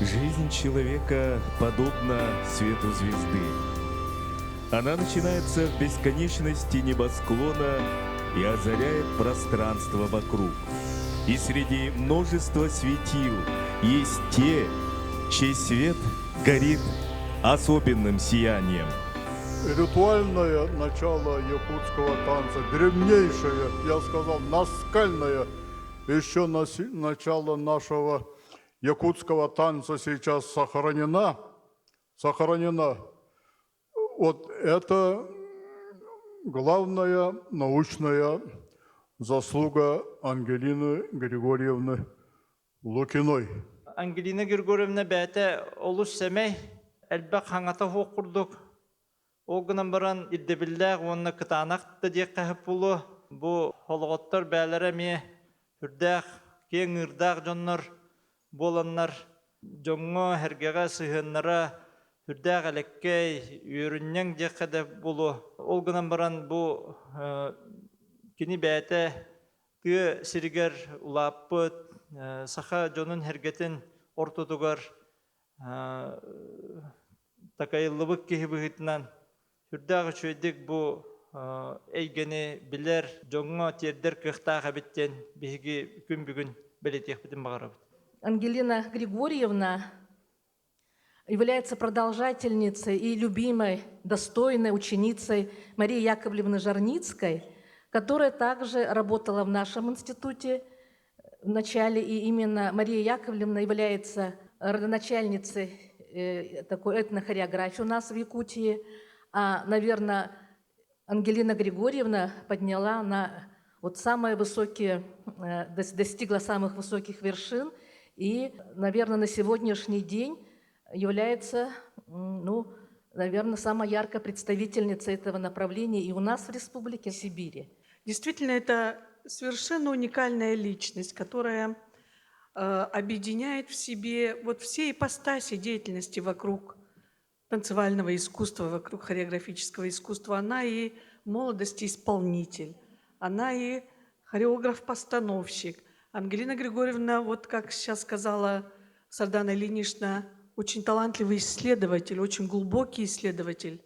Жизнь человека подобна свету звезды. Она начинается в бесконечности небосклона и озаряет пространство вокруг. И среди множества светил есть те, чей свет горит особенным сиянием. Ритуальное начало якутского танца, древнейшее, я сказал, наскальное, еще начало нашего якутского танца сейчас сохранена, сохранена. Вот это главная научная заслуга Ангелины Григорьевны Лукиной. Ангелина Григорьевна бэйэтэ олус сэмэй, элбэх хаҥата суох курдук. Ол гынан баран ирдэбиллээх уонна кытаанах да диэххэ сөп буолуо. Бу холоҕоттор бэйэлэрэ эмиэ сүрдээх киэҥ ыырдаах дьоннор буоланнар дьоҥҥо-сэргэҕэ сыһыаннара сүрдээх элэккэй, үөрүнньэҥ диэххэ да буолуо. Ол гынан баран бу кини бэйэтэ тыа сиригэр улааппыт саха дьонун-сэргэтин ортотугар такайыллыбыт киһи быһыытынан сүрдээх үчүгэйдик бу эйгэни билэр, дьоҥҥо тиэрдэр кыахтаах эбит диэн биһиги күн бүгүн бэлиэтиэхпитин баҕарабыт. Ангелина Григорьевна является продолжательницей и любимой, достойной ученицей Марии Яковлевны Жарницкой, которая также работала в нашем институте в начале, и именно Мария Яковлевна является родоначальницей такой этнохореографии у нас в Якутии. А, наверное, Ангелина Григорьевна подняла на вот самые высокие, достигла самых высоких вершин и, наверное, на сегодняшний день является, ну, наверное, самая яркая представительница этого направления и у нас в Республике Сибири. Действительно, это совершенно уникальная личность, которая объединяет в себе вот все ипостаси деятельности вокруг танцевального искусства, вокруг хореографического искусства. Она и в молодости исполнитель, она и хореограф-постановщик. Ангелина Григорьевна, вот как сейчас сказала Сардана Ильинична, очень талантливый исследователь, очень глубокий исследователь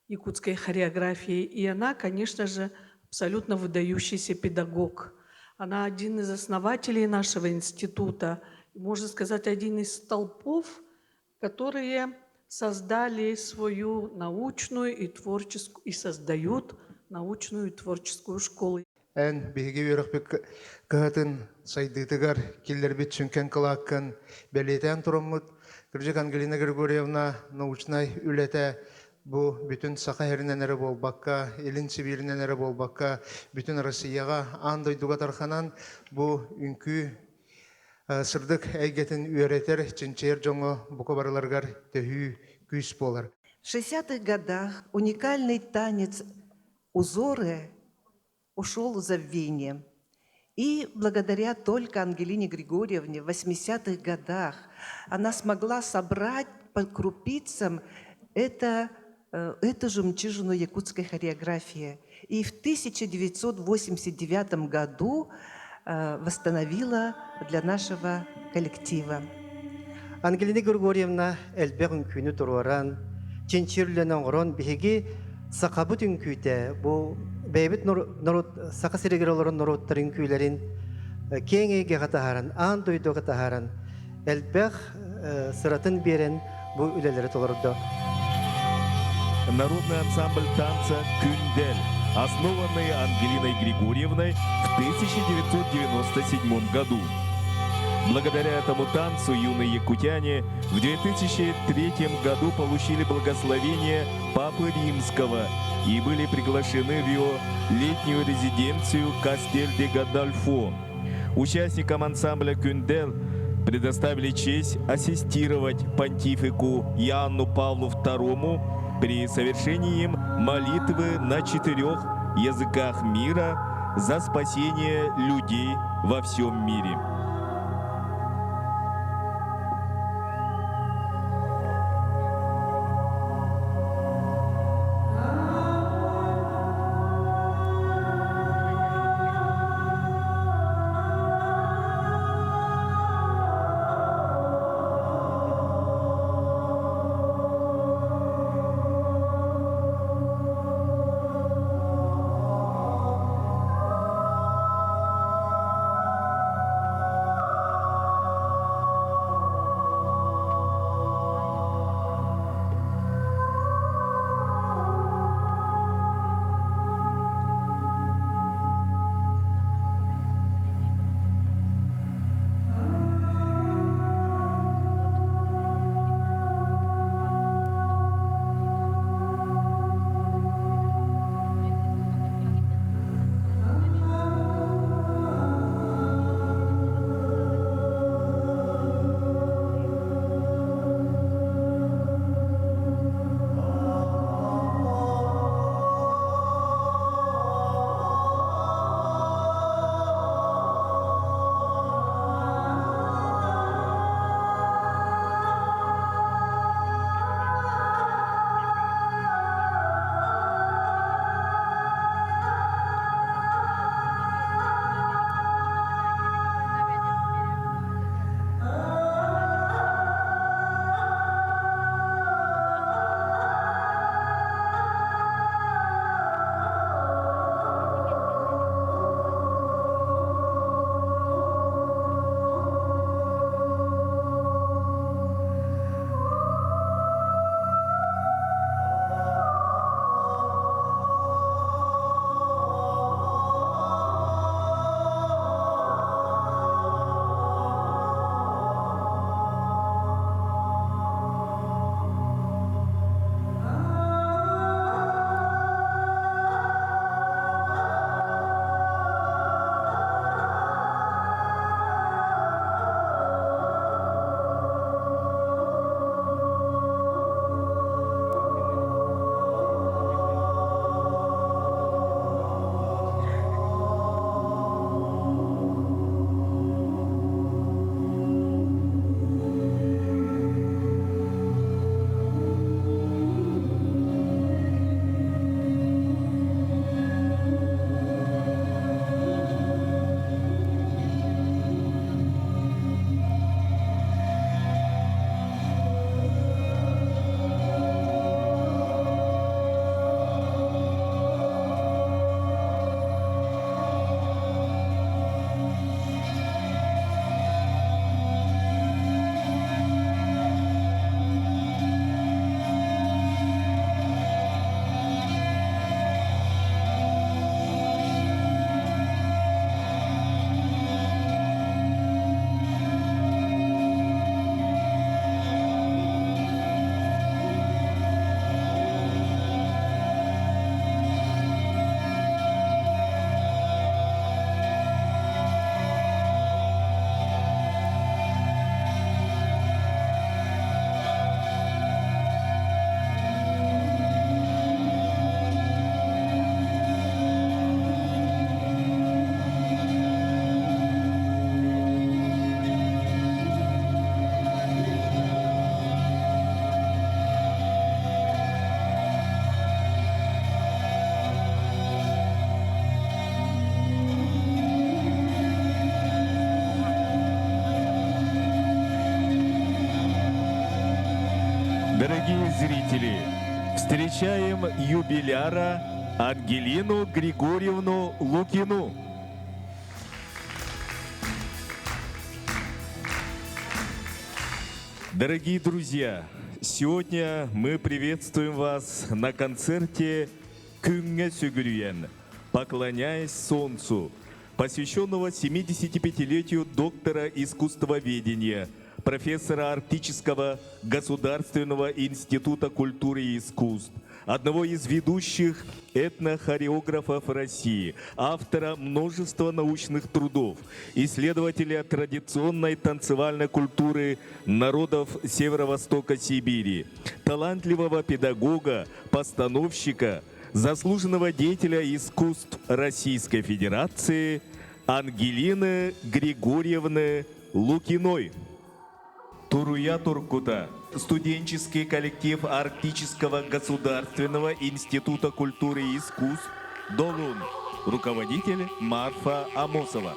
якутской хореографии. И она, конечно же, абсолютно выдающийся педагог. Она один из основателей нашего института, можно сказать, один из столпов, которые создали свою научную и творческую, и создают научную и творческую школу. Эн биһиги үөрэхпит кыһатын сайдыытыгар киллэрбит сүҥкэн кылааккын бэлиэтээн тураммыт, кырдьык Ангелина Григорьевна научнай үлэтэ бу бүтүн Саха сиринэн эрэ буолбакка, Илин Сибииринэн эрэ буолбакка, бүтүн Россияҕа, аан дойдуга тарханан бу үҥкүү сырдык эйгэтин үөрэтэр, чинчийэр дьоҥҥо бука барыларыгар төһүү күүс буолар. В 60-х годах уникальный танец «Узоры» ушел в забвение. И благодаря только Ангелине Григорьевне в 80-х годах она смогла собрать по крупицам это, эту жемчужину якутской хореографии. И в 1989 году восстановила для нашего коллектива. Ангелина Григорьевна элбэх үҥкүүнү туруоран, чинчийэр үлэни оҥорон биһиги сахабыт үҥкүүтэ бу бэйэбит норуот саха сиригэр олорон норуоттар үҥкүүлэрин киэҥ эйгэҕэ таһааран, аан дойдуга таһааран элбэх сыратын биэрэн бу үлэлэри толордо. Народный ансамбль танца «Күндэл», основанный Ангелиной Григорьевной в 1997 году. Благодаря этому танцу юные якутяне в 2003 году получили благословение Папы Римского и были приглашены в его летнюю резиденцию Кастель-де-Гадальфо. Участникам ансамбля «Күндэл» предоставили честь ассистировать понтифику Иоанну Павлу II при совершении им молитвы на четырех языках мира за спасение людей во всем мире. Дорогие зрители, встречаем юбиляра Ангелину Григорьевну Лукину. Дорогие друзья, сегодня мы приветствуем вас на концерте «Күҥҥэ сүгүрүйэн», поклоняясь солнцу, посвященного 75-летию доктора искусствоведения, профессора Арктического государственного института культуры и искусств, одного из ведущих этнохореографов России, автора множества научных трудов, исследователя традиционной танцевальной культуры народов Северо-Востока Сибири, талантливого педагога, постановщика, заслуженного деятеля искусств Российской Федерации Ангелины Григорьевны Лукиной. Туруйа Туркута, студенческий коллектив Арктического государственного института культуры и искусств «Долун», руководитель Марфа Амосова.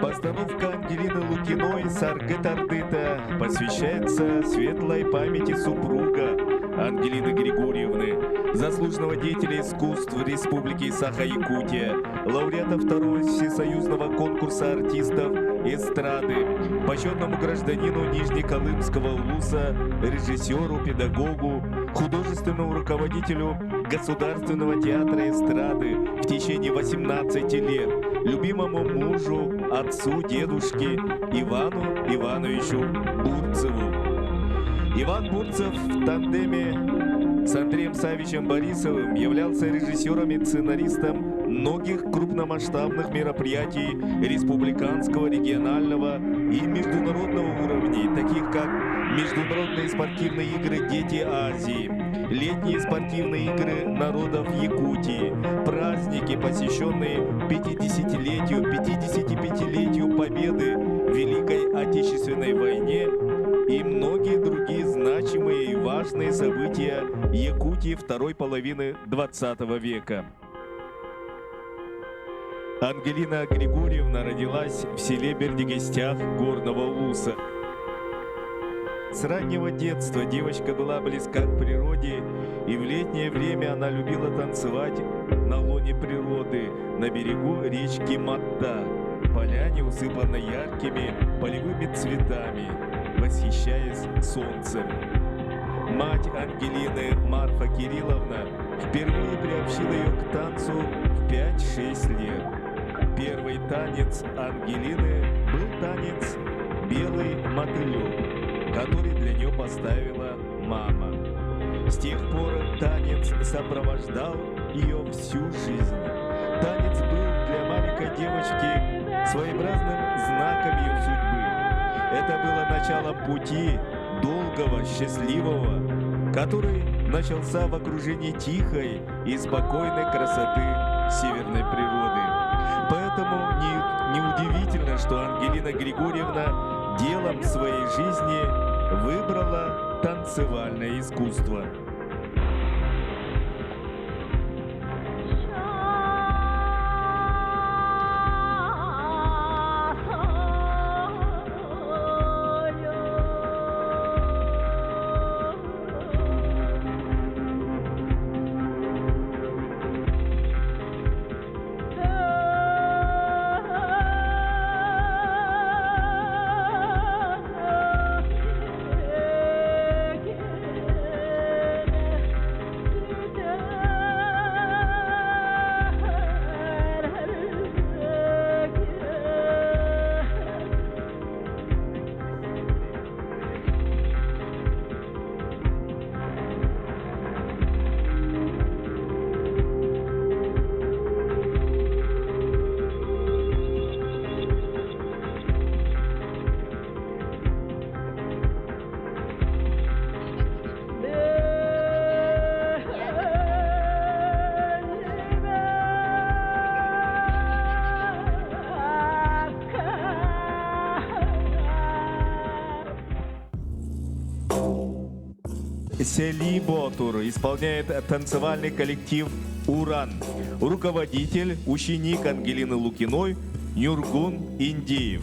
Постановка Ангелины Лукиной «Саргы Тардыта» посвящается светлой памяти супруга Ангелины Григорьевны, заслуженного деятеля искусств Республики Саха-Якутия, лауреата второго всесоюзного конкурса артистов эстрады, почетному гражданину Нижнеколымского улуса, режиссеру, педагогу, художественному руководителю Государственного театра эстрады в течение 18 лет, любимому мужу, отцу, дедушке Ивану Ивановичу Бурцеву. Иван Бурцев в тандеме с Андреем Савичем Борисовым являлся режиссером и сценаристом многих крупномасштабных мероприятий республиканского, регионального и международного уровней, таких как Международные спортивные игры «Дети Азии», летние спортивные игры народов Якутии, праздники, посвященные 50-летию, 55-летию Победы в Великой Отечественной войне и многие другие значимые и важные события Якутии второй половины 20 века. Ангелина Григорьевна родилась в селе Бердигестях Горного Улуса. С раннего детства девочка была близка к природе, и в летнее время она любила танцевать на лоне природы, на берегу речки Матта, поляне, усыпанной яркими полевыми цветами, восхищаясь солнцем. Мать Ангелины Марфа Кирилловна впервые приобщила ее к танцу в 5-6 лет. Первый танец Ангелины был танец «Белый мотылек», который для нее поставила мама. С тех пор танец сопровождал ее всю жизнь. Танец был для маленькой девочки своеобразным знаком ее судьбы. Это было началом пути долгого, счастливого, который начался в окружении тихой и спокойной красоты северной природы. Поэтому неудивительно, что Ангелина Григорьевна делом своей жизни выбрала танцевальное искусство. Сели Ботур исполняет танцевальный коллектив «Уран». Руководитель, ученик Ангелины Лукиной Нюргун Индиев.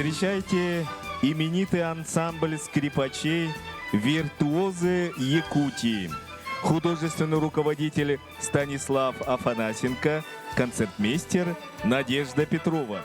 Встречайте именитый ансамбль скрипачей «Виртуозы Якутии». Художественный руководитель Станислав Афанасенко, концертмейстер Надежда Петрова.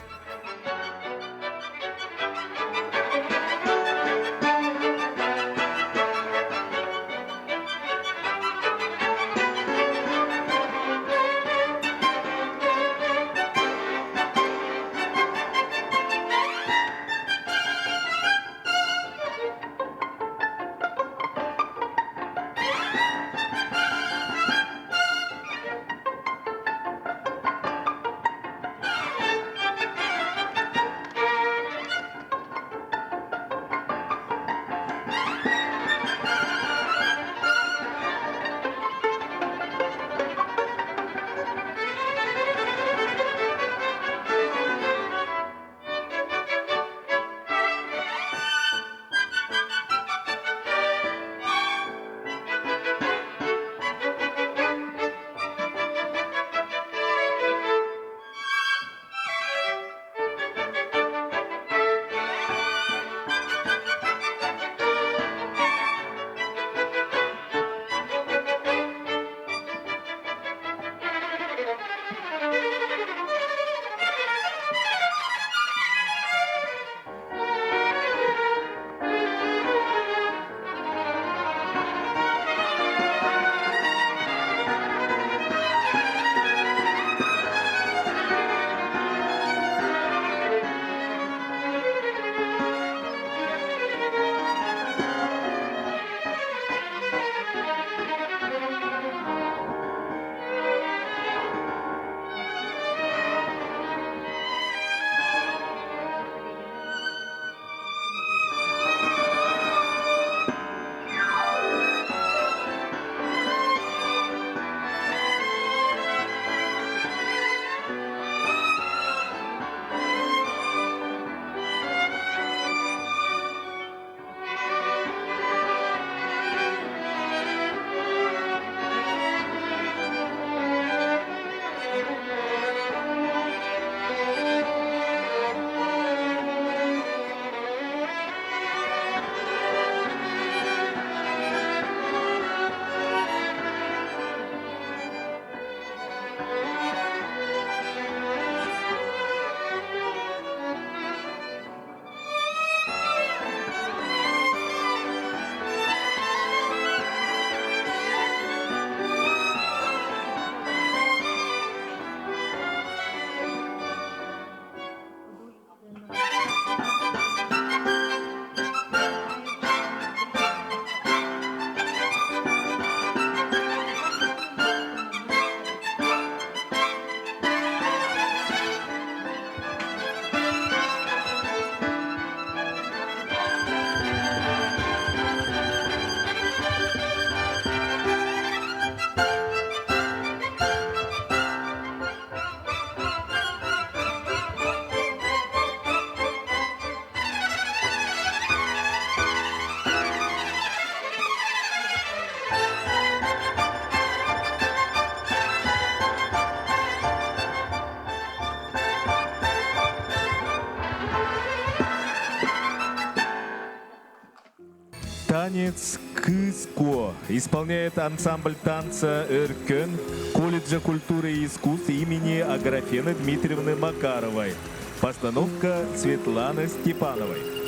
Танец «Кыско» исполняет ансамбль танца «Эркен» колледжа культуры и искусств имени Аграфены Дмитриевны Макаровой. Постановка Светланы Степановой.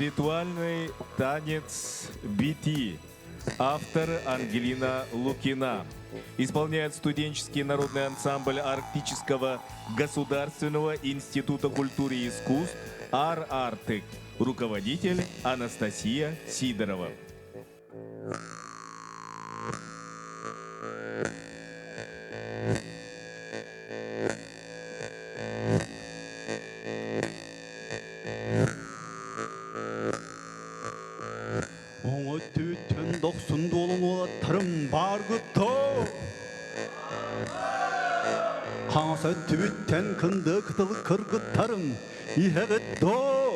Ритуальный танец Бити. Автор Ангелина Лукина. Исполняет студенческий народный ансамбль Арктического государственного института культуры и искусств Ар-Артык. Руководитель Анастасия Сидорова. Оңо түттен дохсун дуолун уолаттарым бааргытто. Хаҥас өттүбүттэн кынды кытыл кыргыттарым иһэҕит доо.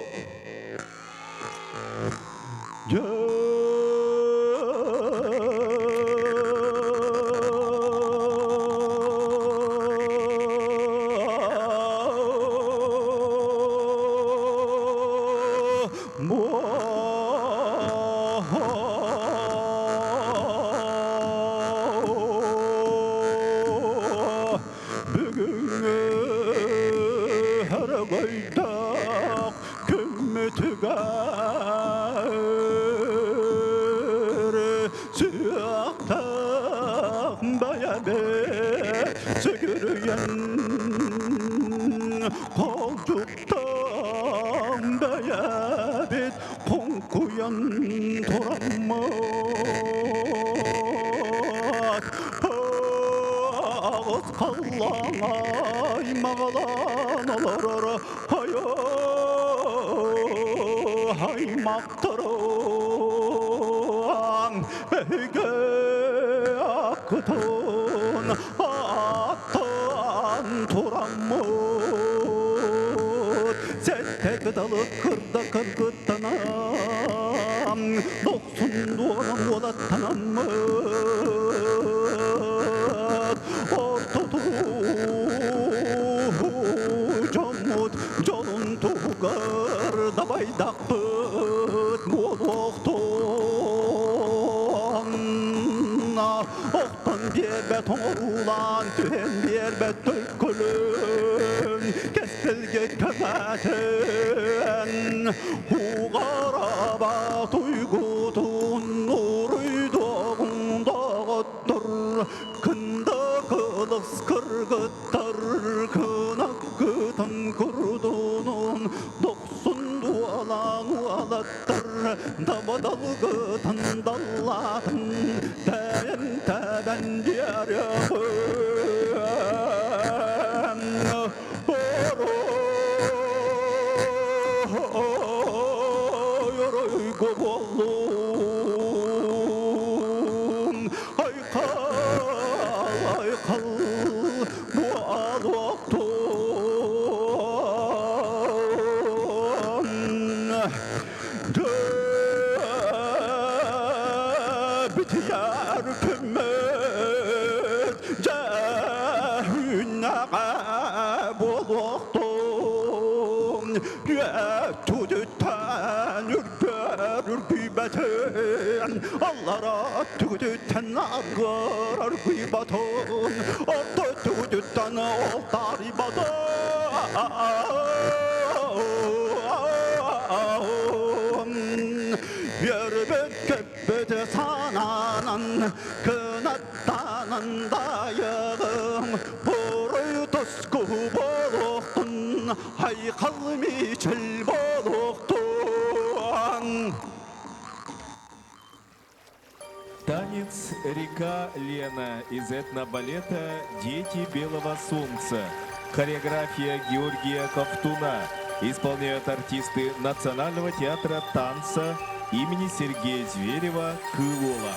Бүгүҥҥү өрөгөйдөөх күммүтүгэр сүрэхтээх бэйэбит сүгүрүйэн холдьуктаах бэйэбит хоҥкуйан тураммыт аҕыс халлаан аймаҕалаан олорор айо аймактарым эһиги аккытын ааттаан тураммыт сэттэ кыталы кырда кыргыттанан дохсун дуолан уолаттанаммыт ортотуу дьоммут дьолун туһугар дабайдахпыт буолуохтун охтон биэрбэт оҥоруулаан түһэн биэрбэт төлкөлүн кэскилгэ көмөтүн угараба туйгутун уруйдуоҕуҥ доҕоттор кында кылыс кыргыттар кынаккытын курдунун дохсун дуолан уолаттар дабадалгытын даллатын тэйэн тэбэн биэриэҕин орой оройго буоллун айхал айхал буолуохтун бүтүйэр күммүт дьэһүннэҕэ буолуохтун түдүттэн үргэр үргүйбэтин аллара түгүтүттэн аргыр аргыйбатын орто түгүтүттэн ол тарыйбатын үөрбүт көппүт санаанан кынаттанан дайыгым буруй туску буолуохтун айхал мичил буолуохтун. Танец «Река Лена» из этнобалета «Дети белого солнца». Хореография Георгия Ковтуна. Исполняют артисты Национального театра танца имени Сергея Зверева «Кылола».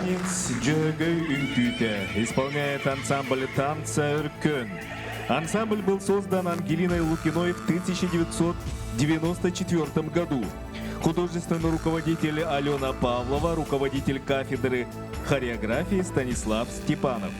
Танец «Дьөһөгөй үҥкүүтэ» исполняет ансамбль танца «Өркөн». Ансамбль был создан Ангелиной Лукиной в 1994 году. Художественный руководитель Алена Павлова, руководитель кафедры хореографии Станислав Степанов.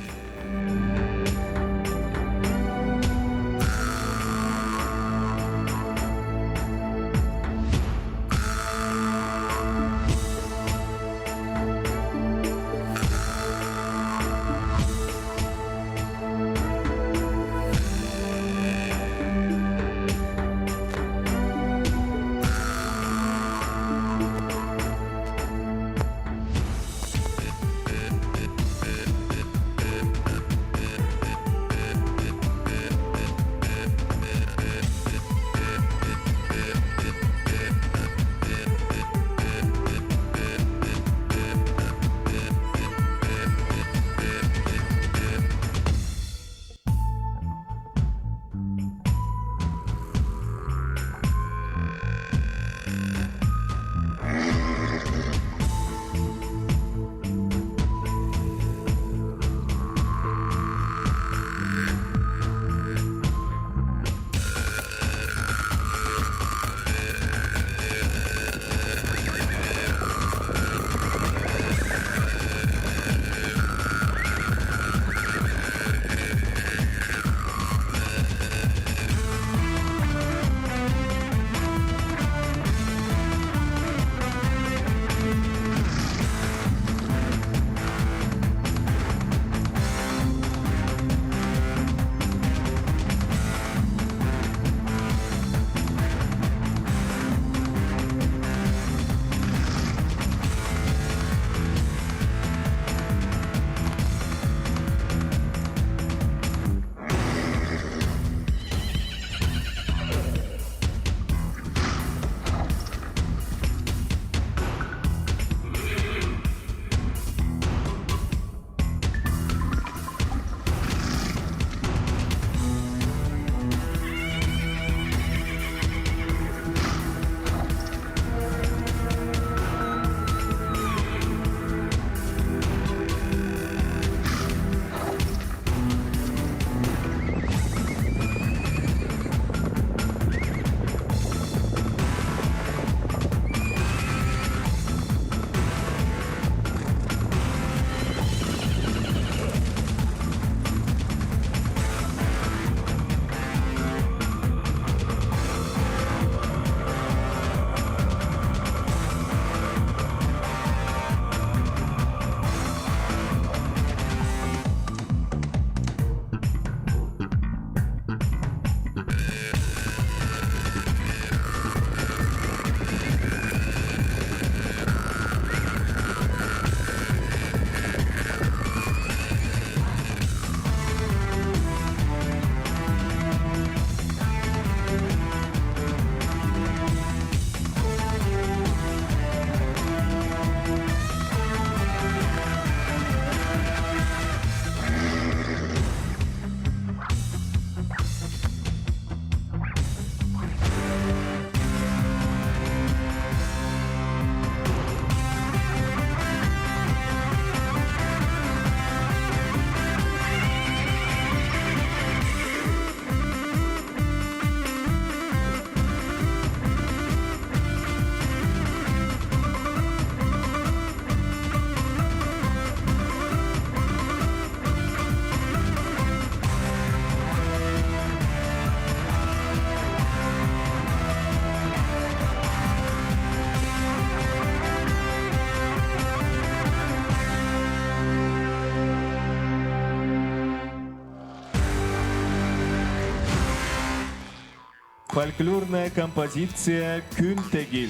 Фольклорная композиция «Күнтегил»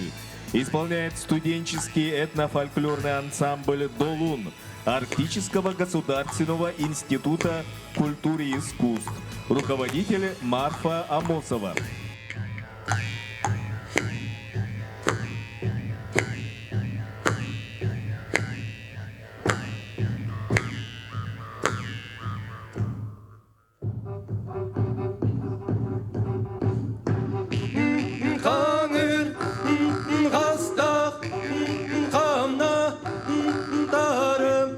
исполняет студенческий этнофольклорный ансамбль «Долун» Арктического государственного института культуры и искусств. Руководитель Марфа Амосова. Хаҥыр хастах хамна тарым.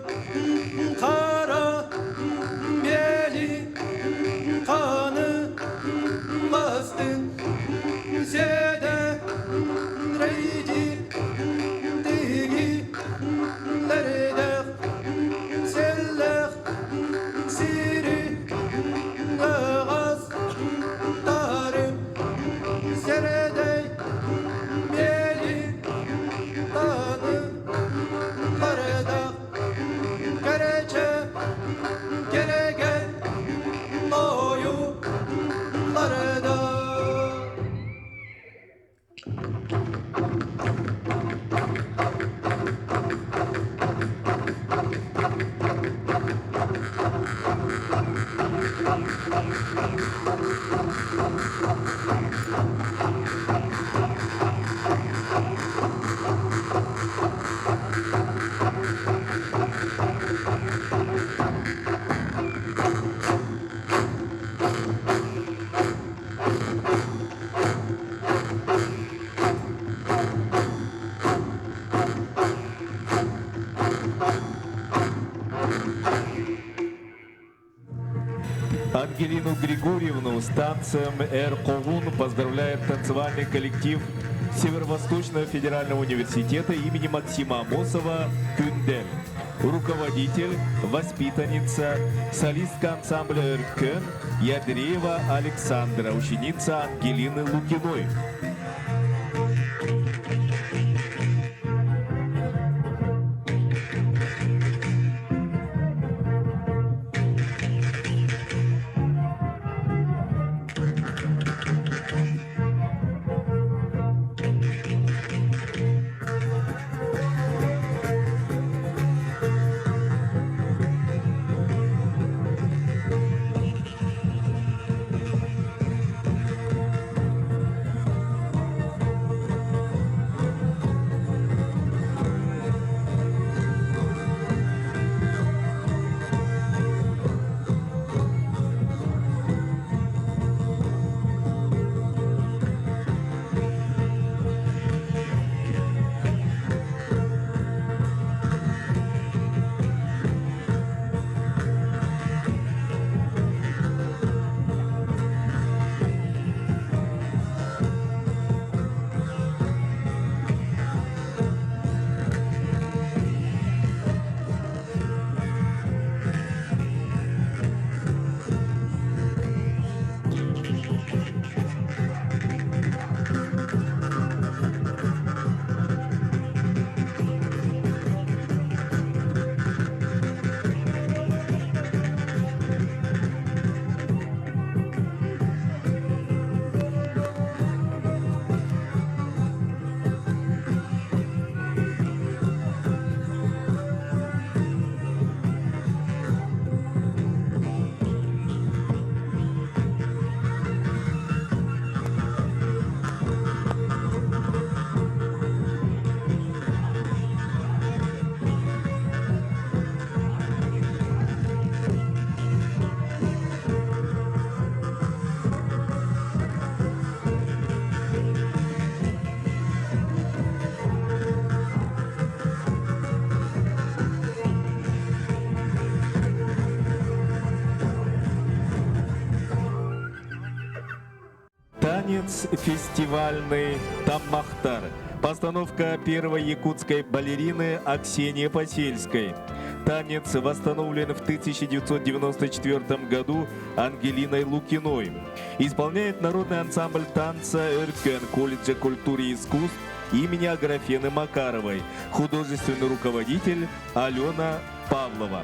Ангелину Григорьевну с танцем «Эр Ковун» поздравляет танцевальный коллектив Северо-Восточного федерального университета имени Максима Амосова «Күндель». Руководитель, воспитанница, солистка ансамбля «Өркөн» Ядреева Александра, ученица Ангелины Лукиной. Танец фестивальный «Таммахтар». Постановка первой якутской балерины Аксении Посельской. Танец восстановлен в 1994 году Ангелиной Лукиной. Исполняет народный ансамбль танца «Өркөн» колледжа культуры и искусств имени Аграфены Макаровой. Художественный руководитель Алена Павлова.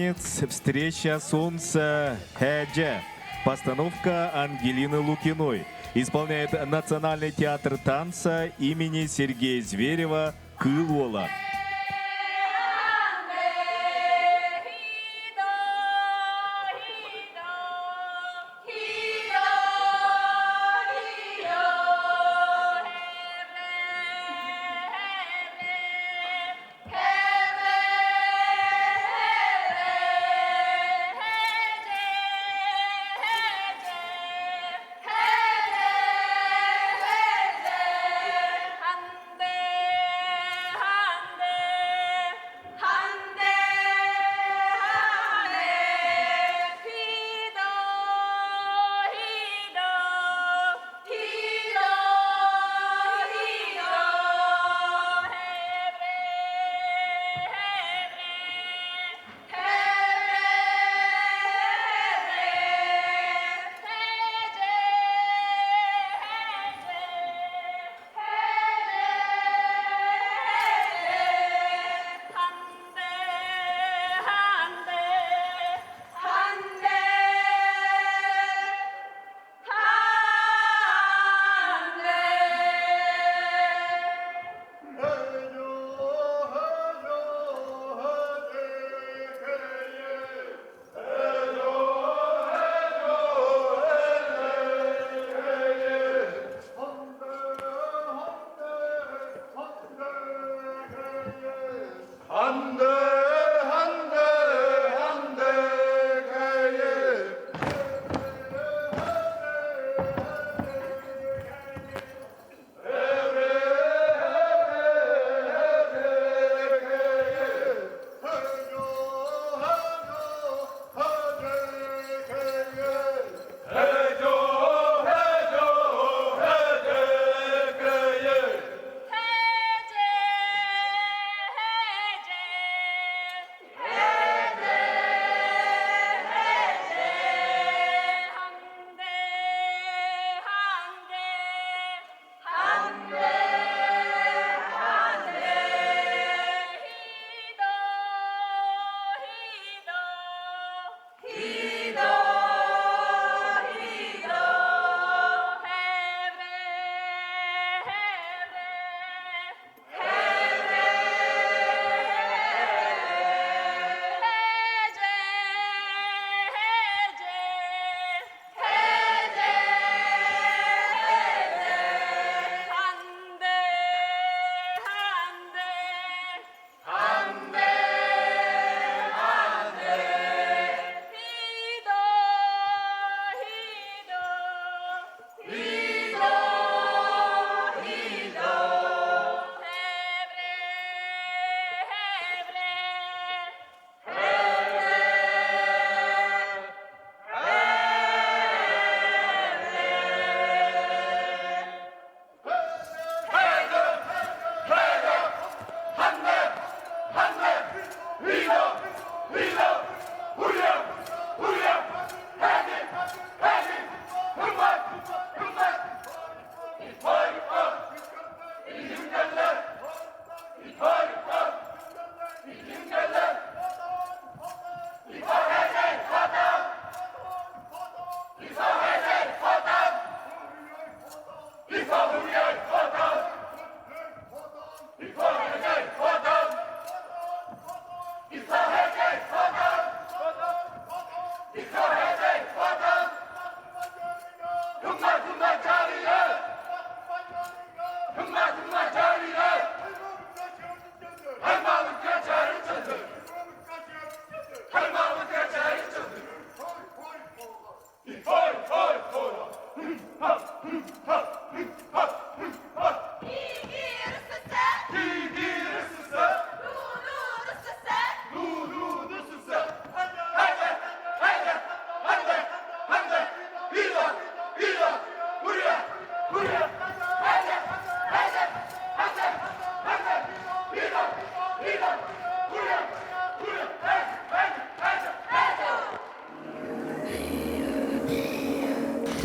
Танец «Встреча солнца Хэджа». Постановка Ангелины Лукиной. Исполняет Национальный театр танца имени Сергея Зверева «Кылола».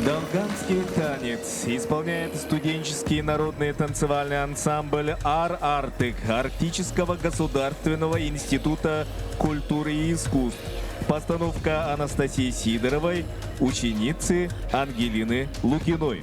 Долганский танец исполняет студенческий народный танцевальный ансамбль «Ар-Артык» Арктического государственного института культуры и искусств. Постановка Анастасии Сидоровой, ученицы Ангелины Лукиной.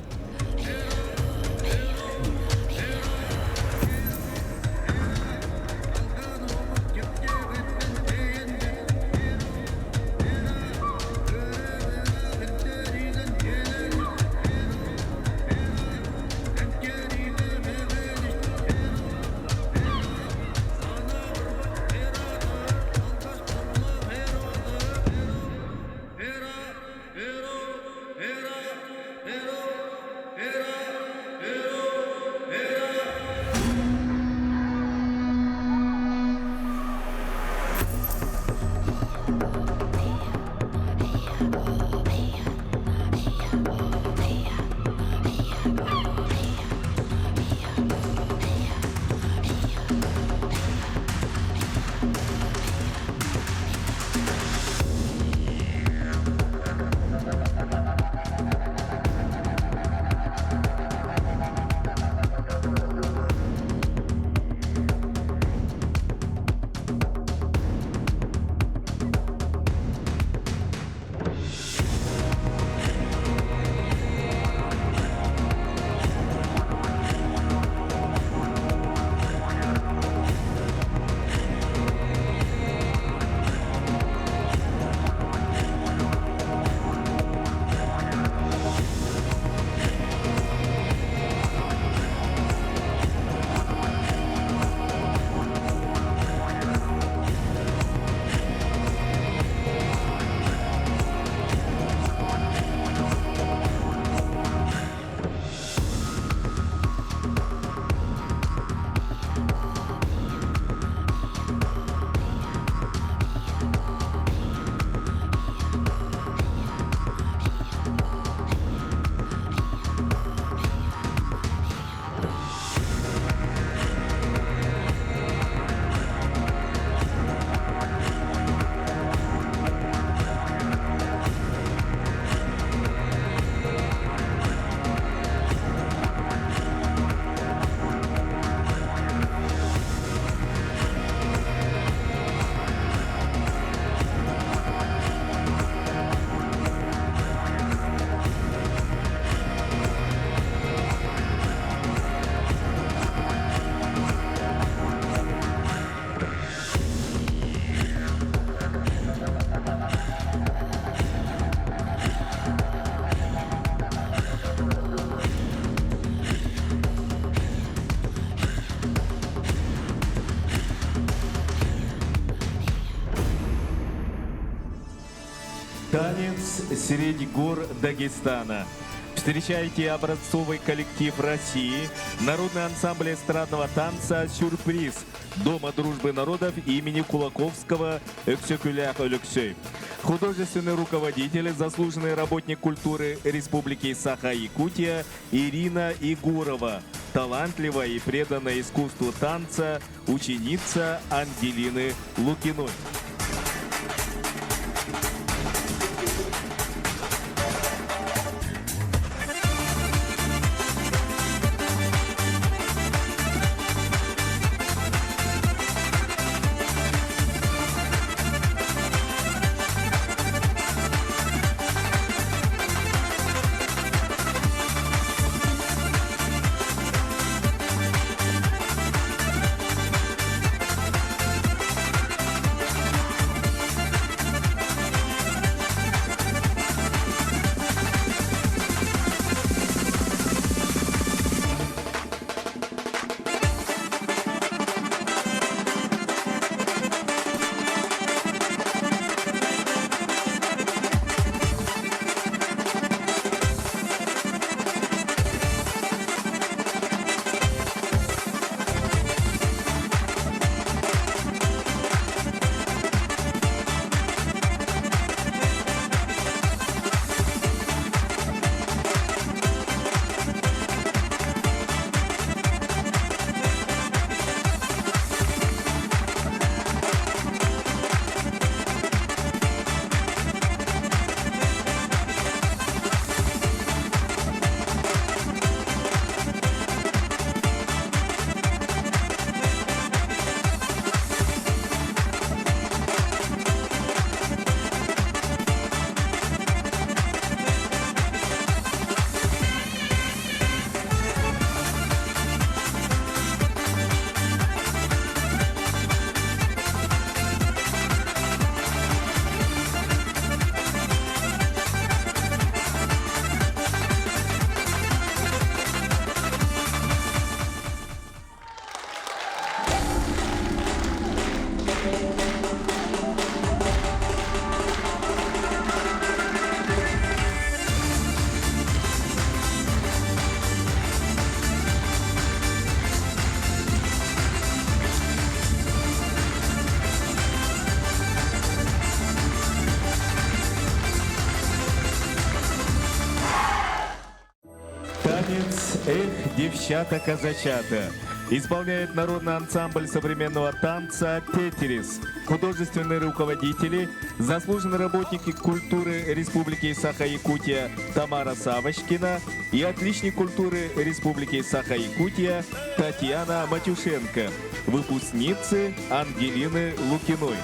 Танец среди гор Дагестана. Встречайте образцовый коллектив России, народный ансамбль эстрадного танца «Сюрприз» Дома дружбы народов имени Кулаковского Өксөкүлээх Өлөксөй. Художественный руководитель, заслуженный работник культуры Республики Саха-Якутия Ирина Егорова. Талантливая и преданная искусству танца ученица Ангелины Лукиной. Танец «Эх, девчата-казачата» исполняет народный ансамбль современного танца «Тетерис». Художественные руководители, заслуженные работники культуры Республики Саха-Якутия Тамара Савочкина и отличник культуры Республики Саха-Якутия Татьяна Матюшенко, выпускницы Ангелины Лукиной.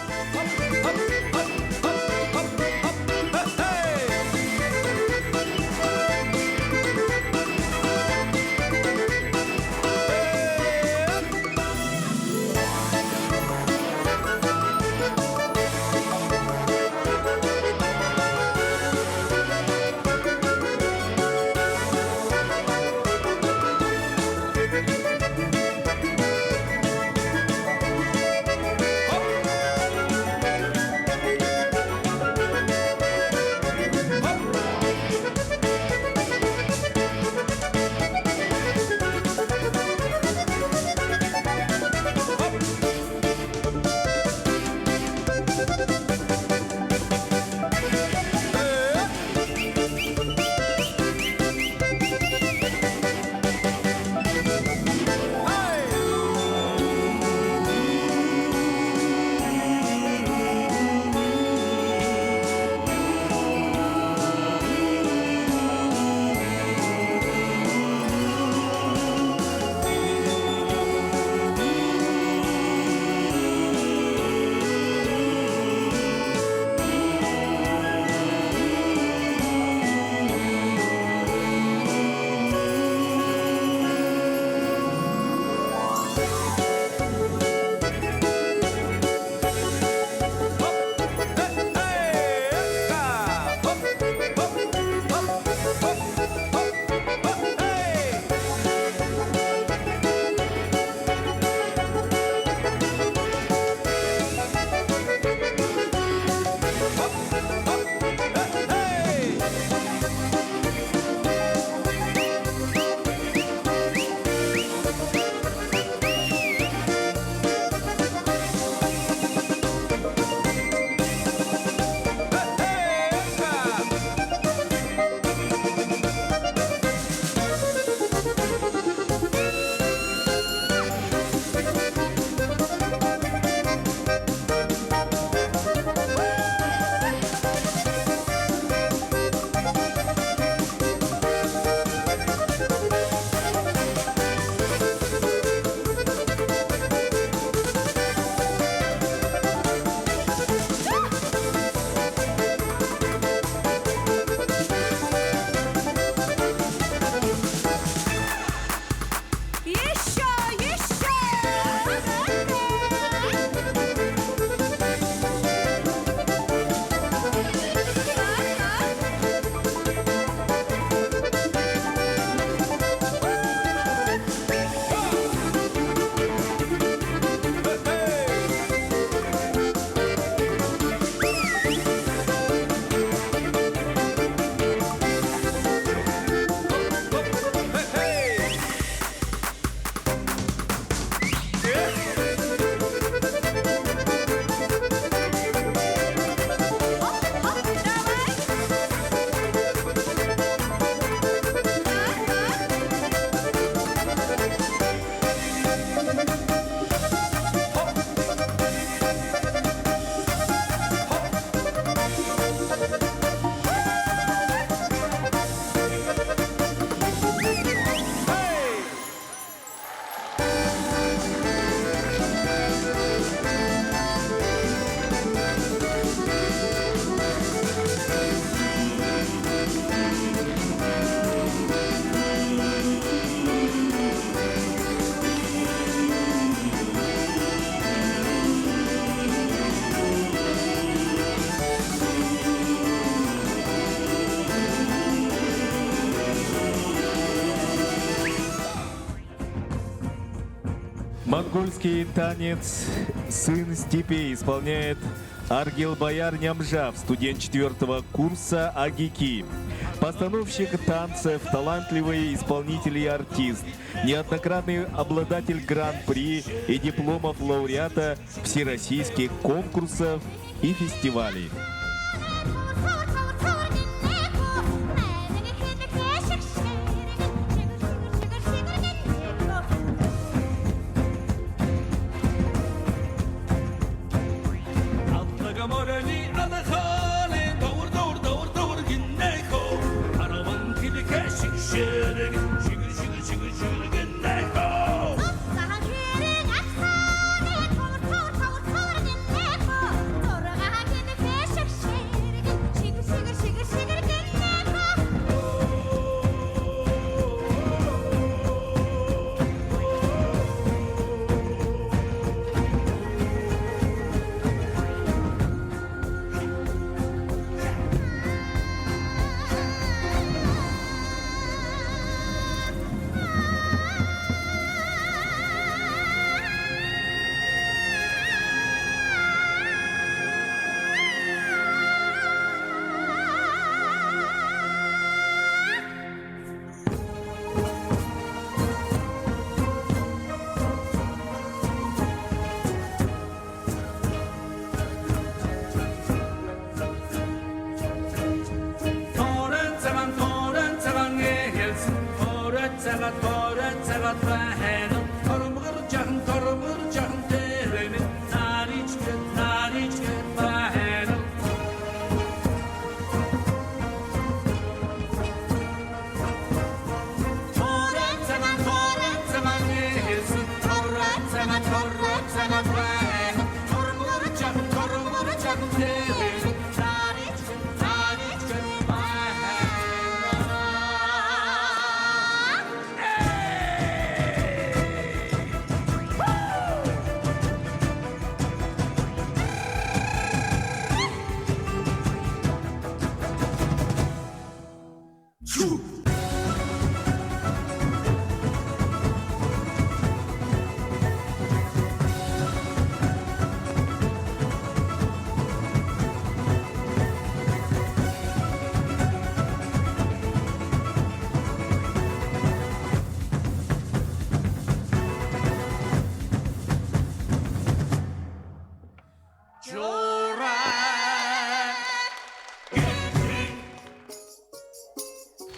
Монгольский танец «Сын степей» исполняет Аргел Баяр Нямжав, студент четвертого курса АГИКИ. Постановщик танцев, талантливый исполнитель и артист, неоднократный обладатель гран-при и дипломов лауреата всероссийских конкурсов и фестивалей.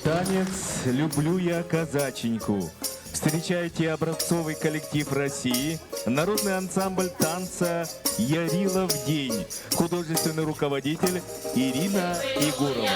Танец «Люблю я казаченьку». Встречайте образцовый коллектив России, народный ансамбль танца «Ярилов день», художественный руководитель Ирина Егорова.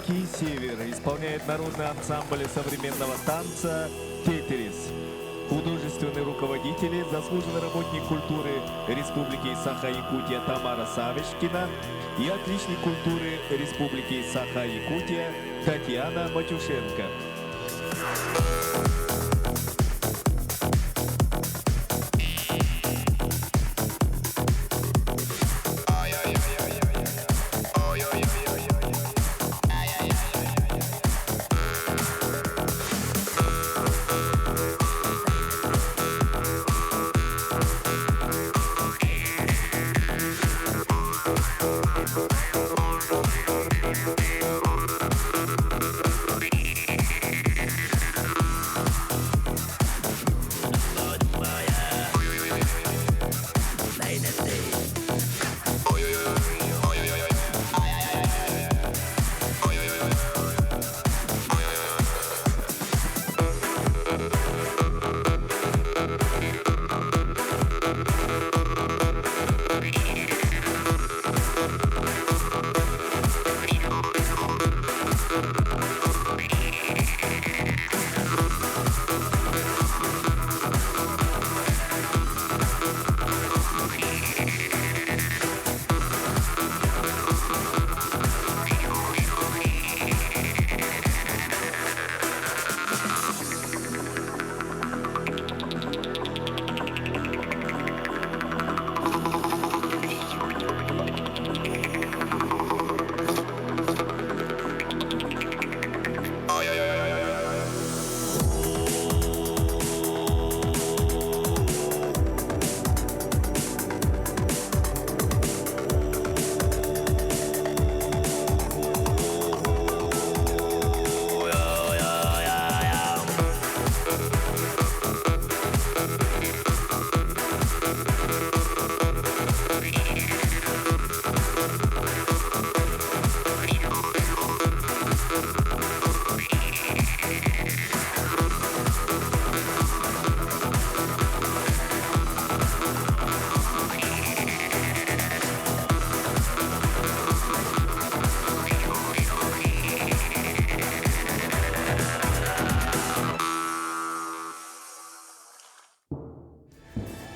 «Дикий север» исполняет народный ансамбль современного танца «Тетерис». Художественные руководители, заслуженный работник культуры Республики Саха-Якутия Тамара Савочкина и отличник культуры Республики Саха-Якутия Татьяна Матюшенко.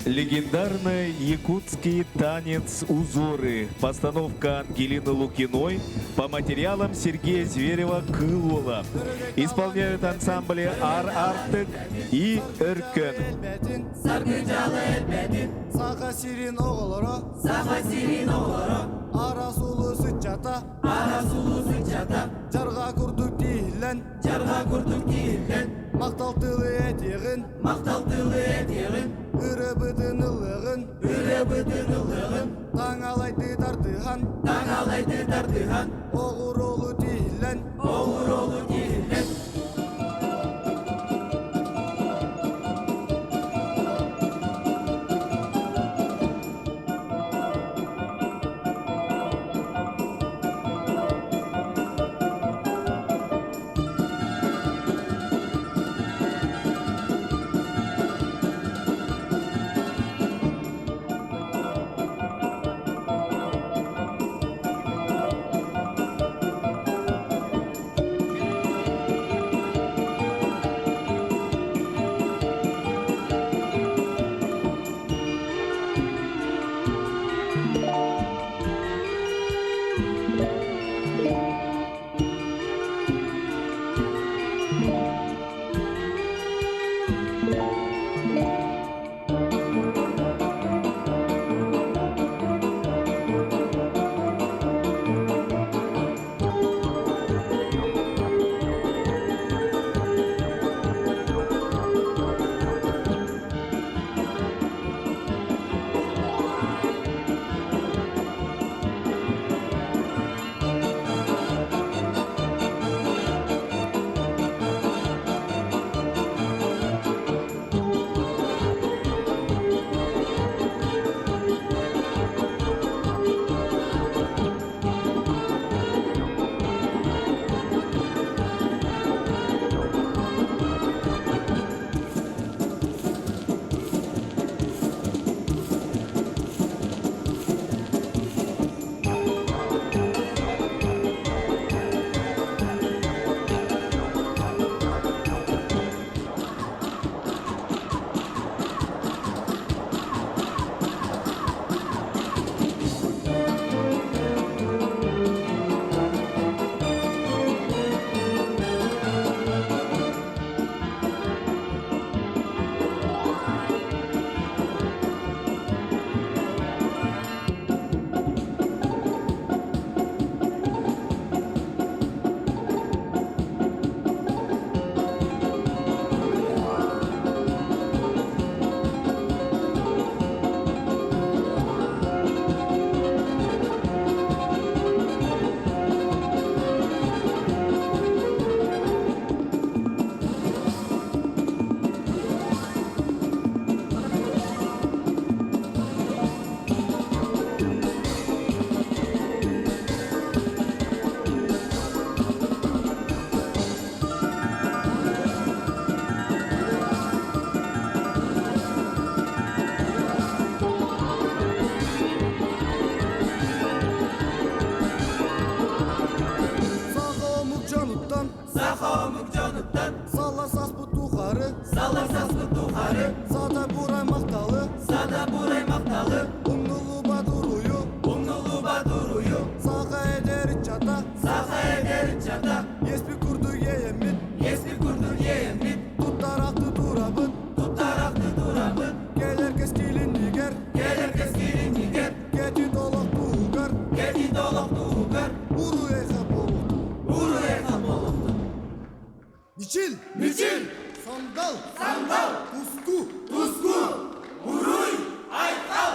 Легендарный якутский танец «Узоры». Постановка Ангелины Лукиной по материалам Сергея Зверева «Кылола». Исполняют ансамбли «Ар Артек» и «Өркөн». Саха сирин оҕолоро Саха сирин оҕолоро Арасулу сыччата Арасулу сыччата Дьарҕаа курдук тиһиллэн Дьарҕаа курдук тиһиллэн Махтал тылы этиэҕиҥ Махтал тылы этиэҕиҥ Ырыабытын ыллыаҕыҥ Ырыабытын ыллыаҕыҥ Таҥалайды тардыһан Таҥалайды тардыһан Оҕуруолуу тиһиллэн Оҕуруолуу тиһиллэн. Салар саспыт тухары. Сата бурай макталы. Сата бурай макталы. Умнулуба дурую. Умнулуба дурую. Саха эдер чата. Саха эдер чата. Еспи курду ееммит. Еспи курду ееммит. Туттаракты турабыт. Туттаракты турабыт. Келер кескилиннигер. Келер кескилиннигер. Кети толох тугар. Кети толох тугар. Уру эха болукту. Уру эха болукту. Мичил! Мичил! Сандал! Сандал! Туску! Туску! Уруй! Айхал!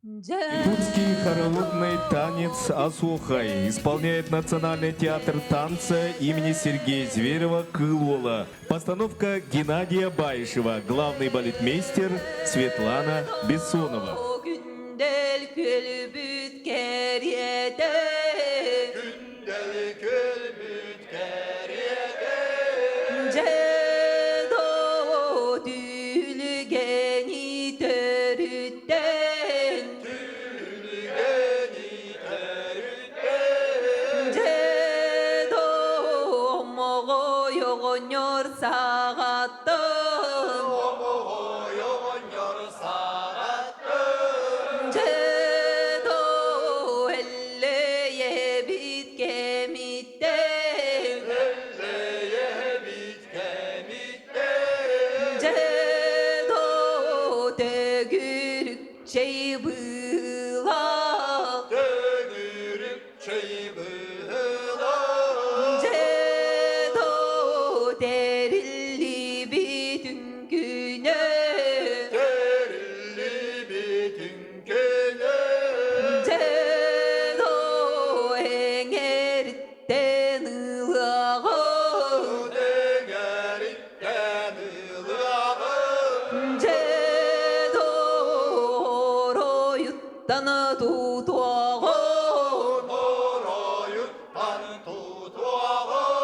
Якутский хороводный танец «Асухай» исполняет Национальный театр танца имени Сергея Зверева «Кылола». Постановка Геннадия Баишева, главный балетмейстер Светлана Бессонова. Күндэл күлбүт кэриэтэ Күндэл күлбүт кэриэтэ Дьэ түлүгэни төрүттэн Түлүгэни төрүттэн Дьэ моҕой оҕонньор саҕаттан Омоҕой оҕонньор саҕаттан Дьэ эллэйэбит кэмиттэн Эллэйэбит кэмиттэн Дьэ төгүрүк чэй быылах Төгүрүк чэй быылах Дьэ тэриллибит үҥкүүнү Тэриллибит үҥкүүнү Дьэ эҥэриттэн ылыаҕын Эҥэриттэн ылыаҕын Дьэ оройуттан тутуоҕун Оройуттан тутуоҕун